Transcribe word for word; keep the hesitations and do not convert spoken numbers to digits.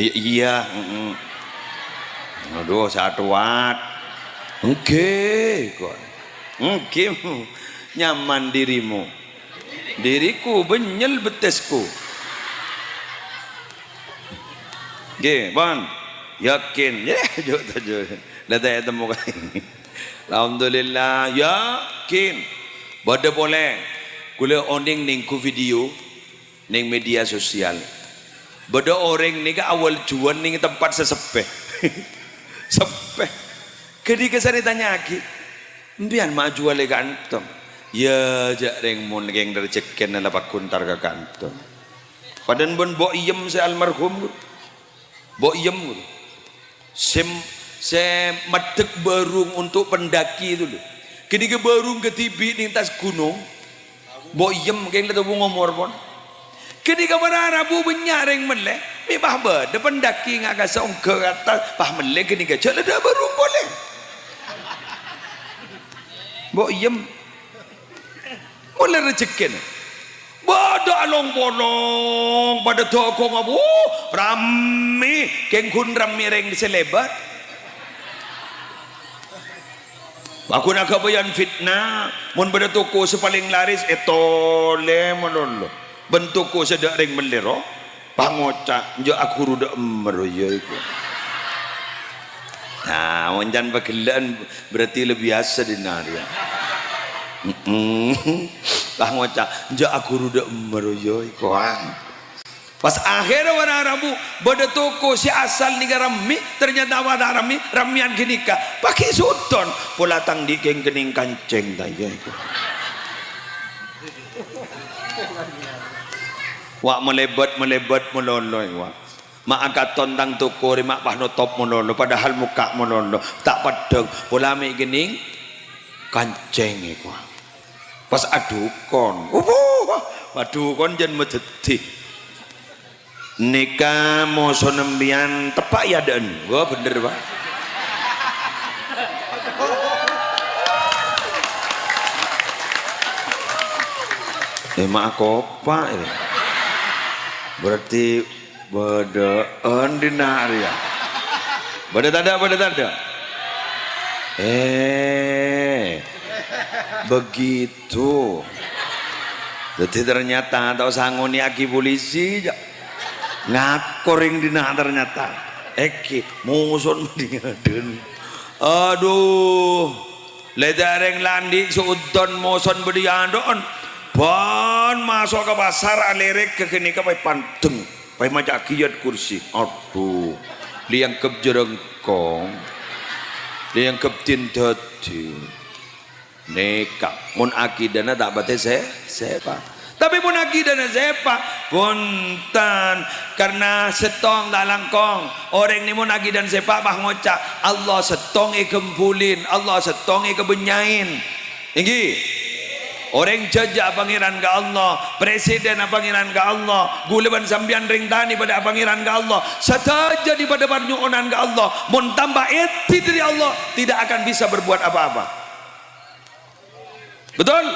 I-, iyâ, heeh. Adhu, satowat. Èngghi, kok. Èngghi, nyaman dirimu. Diriku, bânnyel bettèsku. Èngghi, pon. Yakin. Yâ, jhâ', jhâ'. La ta' ètemmo kaè. Alhamdulillah, yakin. Bâdâ polè. Kaulâ onèng nèngghu video nèng media sosial. Bâdâ orèng nèka awal jhuwâl nèng tempat sè seppè. Seppè. Ghânèka sarè ètanya'aghi, "Empèyan ma' jhuwâl è ka'ènto?" "Yâ, jhâ' rèng mon kèng rejhekkèna la paggun entar ka ka'ènto." Padâna bân Mbok Iyem sè almarhum, Bu. Mbok Iyem, Bu. Sè, sè maddhek bârung untuk pendaki itu, lho. Ghânèka bârung kadhibi' nèng attas ghunong. Mbok Iyem kèng la tobung omor, pon. Ghânèka para rabu bânnya' rèng mellè. Mè' pas bâdâ pendaki nga' kassa' ongghâ ka attas, pas mellè ghânèka jhâ' la tadâ' bârung polè. Mbok Iyem. Molaè rejhekkèna. Bâdâ along-polong, padâ dhâghângnga, wuh, rammè, kèng ghun rammè rèng sè lèbât. Paggun aghâbâyân fitnah, mon bâdâ toko sè palèng laris, ètolè malolo. Bân toko sè tadâ' rèng mellè, ro. Pas ngoca', "Enjâ' aghuru dâ' emma rowa, yâ, iku." Nah, mon can pagellâ'ân berarti lebbi biyasa dinna' rèya. Mm-mm. Pas ngoca', "Enjâ' aghuru dâ' emma rowa, yâ, iku." Ah. Pas akhèrra para rabu, bâdâ toko sè asal nèka rammè, ternyata pas ta' rammè, rammèyan ghânèka. Paghi' sudhun, pola tang dhi' kèng kennèng kancèng ta' iyâ, iku. Wa' malèbât-malèbât malolo, wa'. Ma' akaton tang toko rè ma' pas notop malolo, padahal mokka' malolo, ta' peddhâng, pola mè' kennèng kancèng, iku. Pas adhukon. Wuh, adhukon jân madhedhi. Nèka mosona empèyan teppa' è adâ'ân. Wah, bhender, Pak. Eh, ma' akopa' ini. Berarti bâdâ'ân dinna' rèya. Bâdâ tadâ', bâdâ tadâ'? Eh, begitu. Dhâddhi ternyata ta' osa ngonè'aghi polisi, jâ'. Ngako rèng dinna' ternyata. Èngghi, moson mendingan. Adhu. Lè' jâ' rèng la andi' sè oddhân moson bâdâ è adâ'ân. Bân maso' ka pasar alèrèk ka ghânèka pas pandeng. Pas maca Ayat Kursi. Adhu. Lè' èangghep jârângkong. Lè' èangghep din dhâddhi. Nèka, mon akidana ta' patè sè-, sèpa'. Tapè mon akidana sèpa', bhunten. Karna sèttong ta' langkong. Orèng nè mon akidana sèpa' pas ngoca', "Allah sèttong èghembhulin, Allah sèttong èkabânnyaèn." Èngghi? Orèng jhâjâ apangèran ka Allah, presiden apangèran ka Allah, ghulâ bân sampèyan rèng tanè padâ apangèran ka Allah. Sadhâjâna padâ parnyo'onan ka Allah. Mon tanpa idin dâri Allah, tidak akan bisa berbuat apa-apa. Betul?